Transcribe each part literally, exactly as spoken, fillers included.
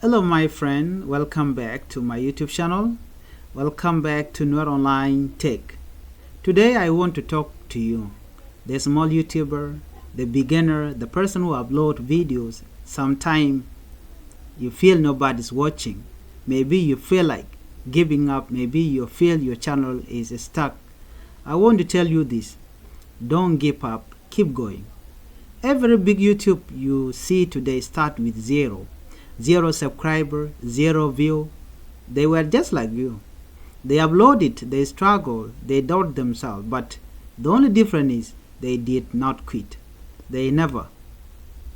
Hello, my friend. Welcome back to my YouTube channel. Welcome back to Nuer Online Tech. Today, I want to talk to you, the small YouTuber, the beginner, the person who upload videos. Sometime you feel nobody's watching. Maybe you feel like giving up. Maybe you feel your channel is stuck. I want to tell you this. Don't give up. Keep going. Every big YouTube you see today start with zero. Zero subscriber, zero view. They were just like you. They upload it, they struggle, they doubt themselves, but the only difference is they did not quit. They never.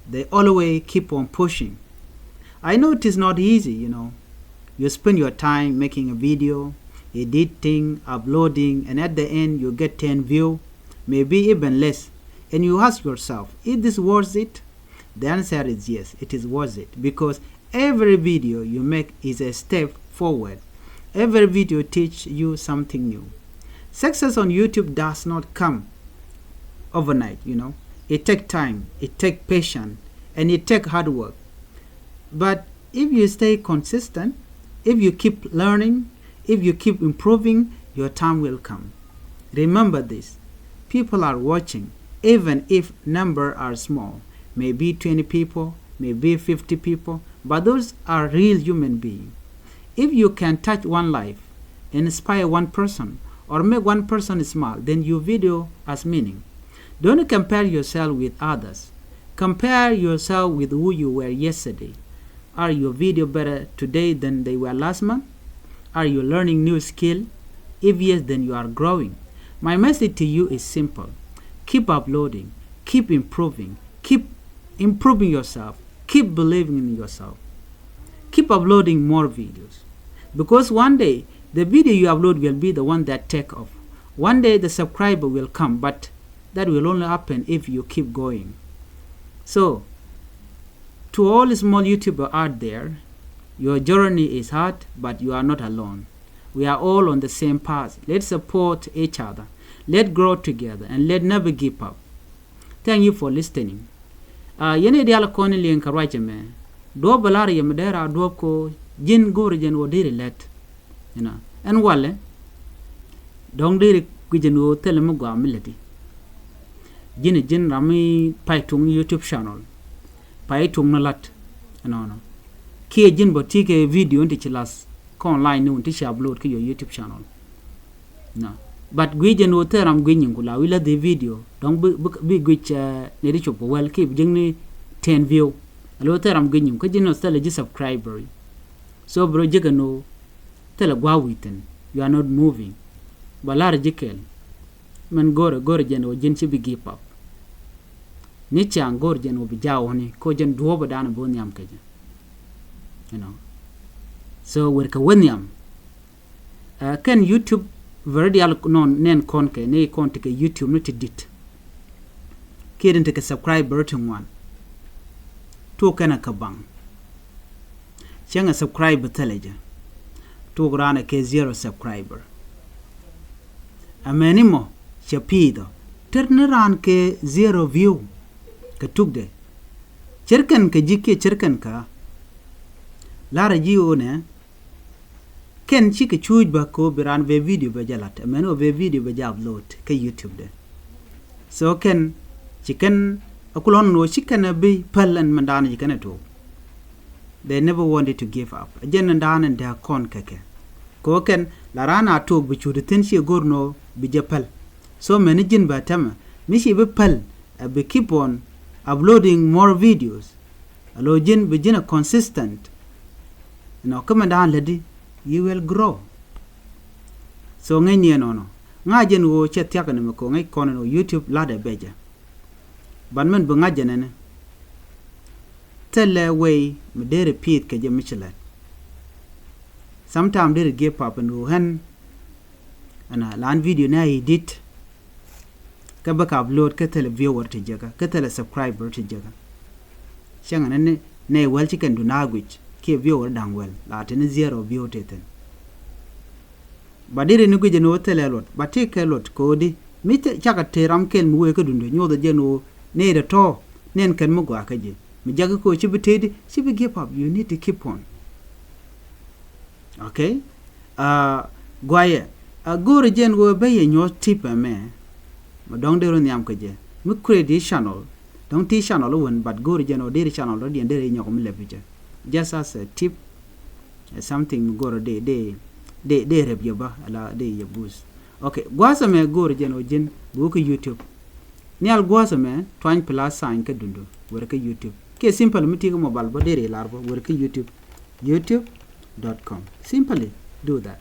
They always keep on pushing. I know it is not easy, you know. You spend your time making a video, editing, uploading, and at the end you get ten view, maybe even less. And you ask yourself, is this worth it? The answer is yes, it is worth it, because every video you make is a step forward. Every video teach you something new. Success on YouTube does not come overnight, you know. It take time, it take patience, and it take hard work. But if you stay consistent, if you keep learning, if you keep improving, your time will come. Remember this, people are watching, even if number are small, maybe twenty people, maybe fifty people, but those are real human being. If you can touch one life, inspire one person, or make one person smile, then your video has meaning. Don't compare yourself with others. Compare yourself with who you were yesterday. Are your video better today than they were last month? Are you learning new skill? If yes, then you are growing. My message to you is simple. Keep uploading, keep improving, keep improving yourself, keep believing in yourself. Keep uploading more videos. Because one day, the video you upload will be the one that take off. One day, the subscriber will come, but that will only happen if you keep going. So, to all small YouTuber out there, your journey is hard, but you are not alone. We are all on the same path. Let's support each other. Let's grow together and let's never give up. Thank you for listening. Uh, yɛn i̱ diaal kɔn in liɛŋ kɛ ruac ɛmɛ. Duɔ̱p bɛ lar yɛ mi dee raa duɔ̱p ko ji̱n go̱o̱r jɛn wä diri lɛt. You know, ɛn walɛ dɔ̱ŋ diri kui̱ jɛn wä thilɛ mi gɔaa mi lɛti. Ji̱n ji̱n ram mi pay tuŋ YouTube channel. Pay tuŋ ni lat. Ɛnɔnɔ kiɛ ji̱n bä ti kɛ video in ti ci lath kä online ni wun ti ci upload kä your YouTube channel. No. But gui̱c jɛn wä thil ram gui̱c nyin ku la wi̱c la dhi video dɔ̱ŋ bi, bi, bi gui̱c, uh, ni di cop kɛ wɛl ki bi ji̱n ni ten view. Alo thil ram gui̱c nyin kä ji̱n wä thil ji̱ subscriber. So bro ji̱ kɛ no thil gua̱a̱ wi̱i̱ thi̱n. You are not moving. Ba lar ji̱ kɛl. Mɛn go̱rɛ go̱rɛ jɛn wä ji̱n ci bi give up. Ni ciaŋ go̱rɛ jɛn wä bi jaw wä ni ko jɛn duɔ̱ɔ̱p dan bi wä nhiam kɛ jɛ. You know. So wër kɛ wä nhiam. Uh, kɛn YouTube very dial nɔn nɛn kɔn kɛ ni kɔn ti kɛ YouTube ni ti dit. Kiɛ din ti kɛ subscriber ti ŋuan. Tuɔk kɛn a kɛ baŋ. Cäŋ a subscriber thilɛ jɛ. Tuɔk raan a kɛ zero subscriber. Amɛni mɔ cɛ pi̱i̱dhɔ. Tɛr ni raan kɛ zero view. Kɛ tukdɛ. Cär kɛn kɛ ji̱ kiɛ cär kɛn kä. Larɛ ji̱ ɣöö nɛ. Kɛn cikɛ cuuc bä kɛ ɣöö bi raan bɛ video bɛ jɛ lat. Mɛn ɣöö bɛ video bɛ jɛ upload kä YouTube dɛ. So kɛn ci kɛn a kulɔn ɣöö ci kɛn a bi päl ɛn mɛn daanɔ ci kɛn a tuɔɔk. They never wanted to give up. A jɛn ɛn daanɔ ɛn dee kɔn kɛ kɛ. Kɛ ɣöö kɛn la raan a tuɔɔk bi cuut thi̱n ci go̱r nɔ bi jɛ päl. So mɛn ji̱n bä tämɛ mi ci bi päl a bi keep on uploading more videos. Alo ji̱n bi ji̱n a consistent. You know, kä mɛn da̱a̱n lätdi, you will grow. So ŋäcni ɛnɔnɔ. Ŋa̱c jɛn ɣöö cɛ thia̱k ɛn mɛ kɛ ɣöö ŋäc kɔn ɛn ɣöö YouTube latdɛ bɛcɛ. But mɛn bi ŋa̱c jɛn ɛnɛ. Thilɛ way mi deri pi̱i̱th kɛ jɛ mi ci lät. Sometime deri give up ɛn ɣöö ɣän ɛn a lan video ni a edit. Kä bä kɛ upload kä thilɛ viewer ti jäkä kä thilɛ subscriber ti jäkä. Cäŋ ni ni nɛ wäl ci kɛn dun a guic kiɛ viewer da̱ŋ wäl la ti ni zero view ti thi̱n. Ba diri ni guic ni wä thilɛ luɔt ba ti kɛ luɔt ko̱di mi cakɛ ti ram kɛl mi wee kä dundä nyoth jɛ ni wä ni dɛ tɔ̱ ni ɛn kɛn mi gɔaa kä ji̱ mi jäkä ko̱ ci bi tëëdi ci bi give up. You need to keep on. Okay. Guayɛ a go̱o̱rɛ jɛn ɣöö bä yɛ nyuɔ̱th tip ɛmɛ. Mɛ dɔ̱ŋ dee rɔ nhiam kä jɛ mi create yi channel. Dɔ̱ŋ ti channel wän but go̱o̱rɛ jɛn ɣöö dee ri channel rɔ diɛn dee ri nyɔk mi lɛp jɛ. Just as a tip. Something mi go̱o̱rɛ dee dee dee dee rɛp yɛ bä ala dee yɛ boost. Okay. Gua̱a̱th ɛmɛ go̱o̱rɛ jɛn ɣöö ji̱n bi wä kä YouTube. Nhial gua̱a̱th ɛmɛ tuany plus sign kä dundu wër kä YouTube. Kiɛ simple mi ti kä mobile bä deri lar bä wër kä YouTube. YouTube dot com. Simply do that.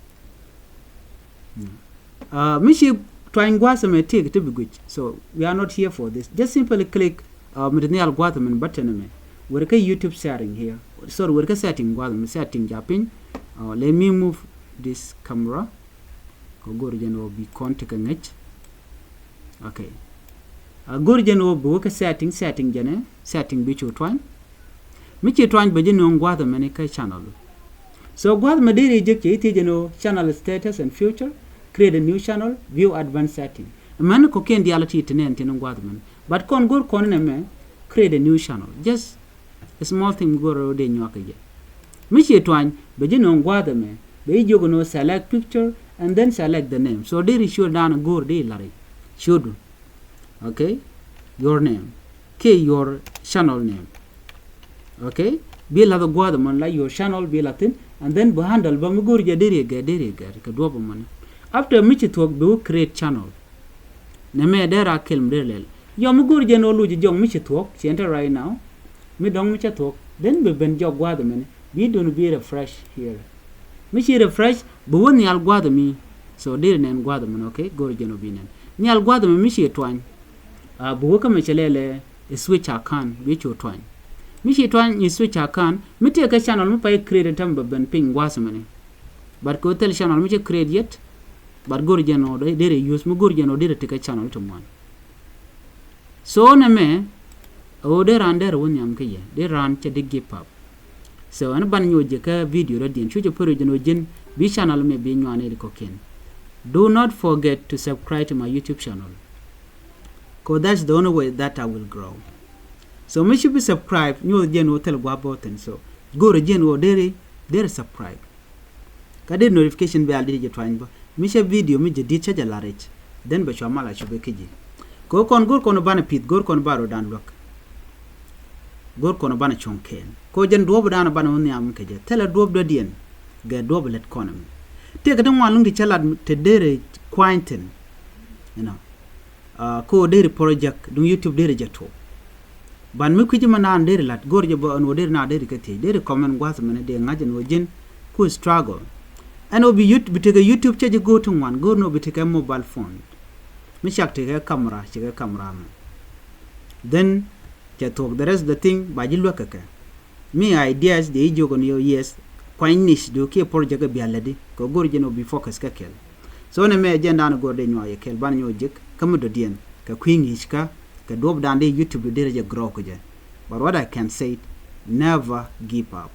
Mi ci tuany gua̱a̱th ɛmɛ ti kä ti bi guic. So we are not here for this. Just simply click mi ti nhial gua̱a̱th ɛmɛ button ɛmɛ wër kä YouTube setting here. Sorry, wër kä setting gua̱a̱th ɛmɛ setting ja piny. Let me move this camera. Kɛ go̱r jɛn ɔ bi kɔn ti kɛ ŋäc. Okay. A go̱r jɛn ɔ bi wä kɛ setting, setting jɛn ɛ setting bi cu tuany. Mi ci tuany bɛ ji̱ nööŋ gua̱th ɛmɛni kä channel. So gua̱th mɛ deri jek cɛ i̱ thiec jɛn ɔ channel status and future, create a new channel, view advanced setting. Mɛn kɔkiɛn diaal ti ti nɛn ti ni gua̱th mɛn. But kɔn go̱r kɔn nɛ mɛ create a new channel. Just a small thing mi go̱r ɔ dee nyuak kɛ jɛ. Mi ci tuany bɛ ji̱ nööŋ gua̱th ɛmɛ bɛ ji̱ jiök nɔ select picture and then select the name. So deri ciöl dan go̱r dee lari ciödu. Okay. Your name kiɛ your channel name. Okay. Bi lath gua̱th ɛmɔ la your channel bi lath thin and then bi handle bä mi go̱r jɛ deri gɛr deri gɛr kɛ duɔp ɛmɔni. After mi ci thuɔ̱k bi wä create channel. Nɛ mɛ dee rak kɛl mi dee lɛl yɔ mi go̱r jɛn ɔ luc jɔŋ mi ci thuɔ̱k ci ɛn te right now. Mi dɔŋ mi cɛ thuɔ̱k then bi ben jɔk gua̱a̱th ɛmɛni bi dun bi refresh here. Mi ci refresh bi wä nhial gua̱a̱th ɛmi. So deri nɛn gua̱a̱th ɛmɛni, okay, go̱r jɛn ɔ bi nɛn nhial gua̱a̱th ɛmɛ mi ci tuany. Bi wä kä mɛ cɛ lɛlɛ switch account bi cu tuany. Mi ci tuany i̱ switch account mi tëë kä channel mi pay create ɛn tämɛ bɛ ben piny gua̱a̱th ɛmɛni. But kɛ wä thil channel mi cɛ create yet. But go̱r jɛn ɔ deri use mi go̱r jɛn ɔ deri ti kɛ channel ti muan. So nɛ mɛ ɣöö dee raan derɛ wä nhiam kä yɛ dee raan cɛ di give up. So ɛn ban nyuɔc jɛ kä video rɔ diɛn cu cɛ pär jɛn ɔ ji̱n bi channel mɛ bi nyuan i̱ di kɔkiɛn. Do not forget to subscribe to my YouTube channel. Cause that's the only way that I will grow. So mi ci bi subscribe nyuɔth jɛn ɔ thil gua̱a̱p bä thin so go̱rɛ jɛn ɔ deri deri subscribe. Kä dee notification bell dit jɛ tuany bä mi cɛ video mi jɛ dit cä jɛ la rɛc. Then bɛ cua mal a cupɛ kä ji̱. Kɛ kɔn go̱r kɔn banɛ pith go̱r kɔn ba ro̱dan luäk. Go̱r kɔn banɛ cuɔ̱ŋ kɛɛl kɛ jɛn duɔ̱ɔ̱p dan banɛ wä nhiam kɛ jɛ thilɛ duɔ̱ɔ̱p dɔ̱diɛn. Gɛ duɔ̱ɔ̱p lät kɔn mi tëëkɛ ti ŋuan luŋ ti cä lat te derɛ kuany thin. You know. Kɛ wä deri project duŋ YouTube deri jɛ tuɔk. Ban mi kui̱ci ma naan deri lat go̱r jɛ bä ɛn wä deri na deri kä thiec deri comment gua̱th mɛn dee ŋa̱c ɛn wä ji̱n. Ku struggle ɛn wä bi yut bi tekɛ YouTube cɛ ji̱ go̱r ti ŋuan go̱r ni wä bi tekɛ mobile phone. Mi cak tekɛ camera cikɛ camera mɛ. Then cɛ thuɔk the rest the thing ba ji̱ luäk kɛ kɛ. Mi ideas dee i̱ jiök ɛn yɛ yes. Kuany niche du kiɛ project ɛ bia lätdi kɛ go̱r jɛn ɔ bi focus kä kɛl. So nɛ mɛ jɛn dan go̱r dee nyuak yɛ kɛl ban nyuak jik kä mi dɔ̱diɛn kɛ kui̱ ŋi̱i̱c kä kɛ duɔ̱p dan dee YouTube du dee rɛ jɛ grow kä jɛ. But what I can say, never give up.